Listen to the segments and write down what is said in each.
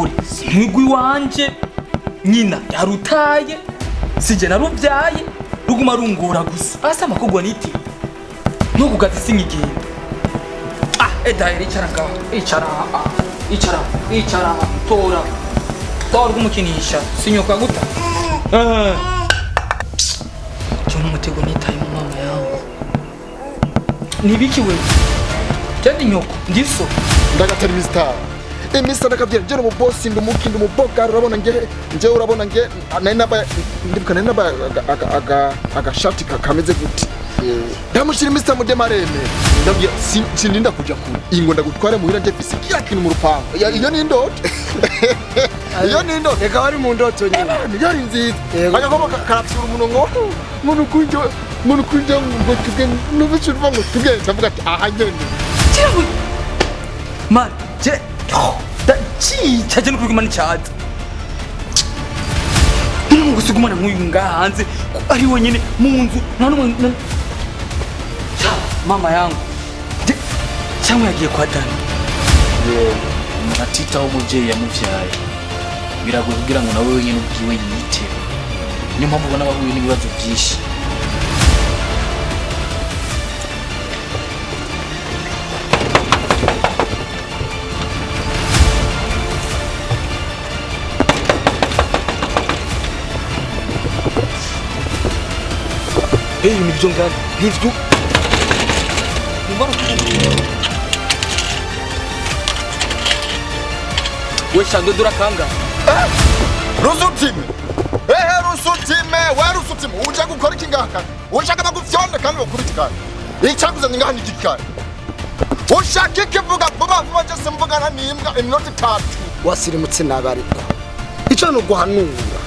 Rugore ntugwi wanje nyina yarutaye sije narubyaye ruguma rungora gusa asa amakogwa niti no kugazi sinkigenda. Ah, edaye icara ngaho, icara, ah, icara, icara, tora tora rwumukinisha sinyoka guta. Eh, cyo n'umutego nitaye mu mama yawe nibiki wewe cyandi nyoko ndiso Ndagatera imisitari imisitari ndakabyera njye umubosi ndi umuki ndi umubogari urabona nge nje urabona nge nari nambaye ndibuka nari nambaye agashati kameze gute ndamushyira imisitari mu demareme ndabwira sininda kuja kure ingo ndagutware muhira nje mfise kila kintu mu rupangu. Iyo ni indoto, iyo ni indoto. Reka wari mu ndoto nyine. Yari nziza. Yego. Agakoma karapfura umuntu ngo muntu kunje muntu kunje ngo tuge nubicu ngo tuge ndavuga ati aha nyene. Jewe man je da ci cyaje no kurigumana icyaza none ngo gusiga umwana nk'uyu ngaha hanze ari wenyine mu nzu nta n'umwe Cha, mama yangu cyangwa yagiye kwa Dani. Umuntu atitaho umubyeyi yamubyaye biragoye kugira ngo nawe wenyine ubwiwe yiyiteho, niyo mpamvu ubona bahuye n'ibibazo byinshi. Hey, nibyo ngana nibyo we shando durakanga. Rusutime ehe rusutime we rusutime uje gukora iki ngaha kandi ushaka bagufyonde kandi bakubita kandi icyakuzanye ngaha ni iki kandi ushaka iki vuga vuba vuba je simvugana n'imbwa iminota 3. Wasirimutse nabi ariko icyo ni uguhanura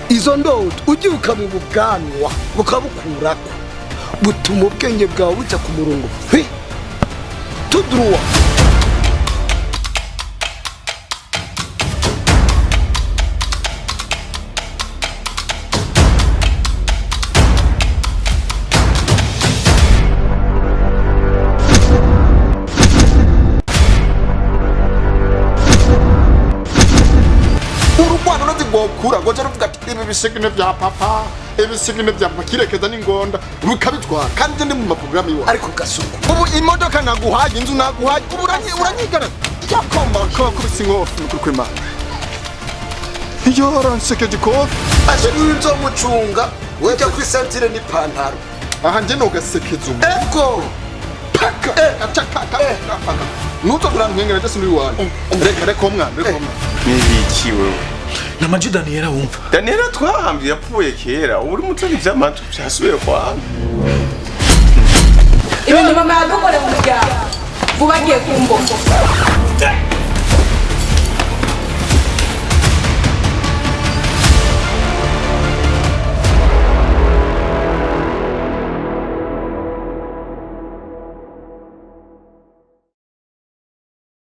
izo ndoto ugiye ukabiba ubwanwa bukabukurako butuma ubwenge bwawe bujya ku murongo hwi tuduruwa. Urugwano ruzigokura ngo ruvuga ati ibi bisigine bya papa ibisigine bya papa kirekeza n'ingonda rukabitwara kandi ndi mu maporogaramu iwawe. Ariko gasuku ubu imodoka naguhaye inzu naguhaye ubu uranyigana yakomba ko kubisa inkofi nukuri kw'Imana iyo ransekeje ikofi. Ashe nzomucunga ujya kuri santire n'ipantaro. Aha njye nogasekeza ubu ego paka aca kaka paka nuzo kurantwengera ndetse n'uri wanjye reka reka umwana reka umwana. Nibiki wewe? Namaji Daniela wumva. Daniela twahambye yapfuye kera ubu uri mutoni vy'amatwi vyasubiye kwanga. Ibintu mama yadukoreye mu muryango vuba agiye kumboka.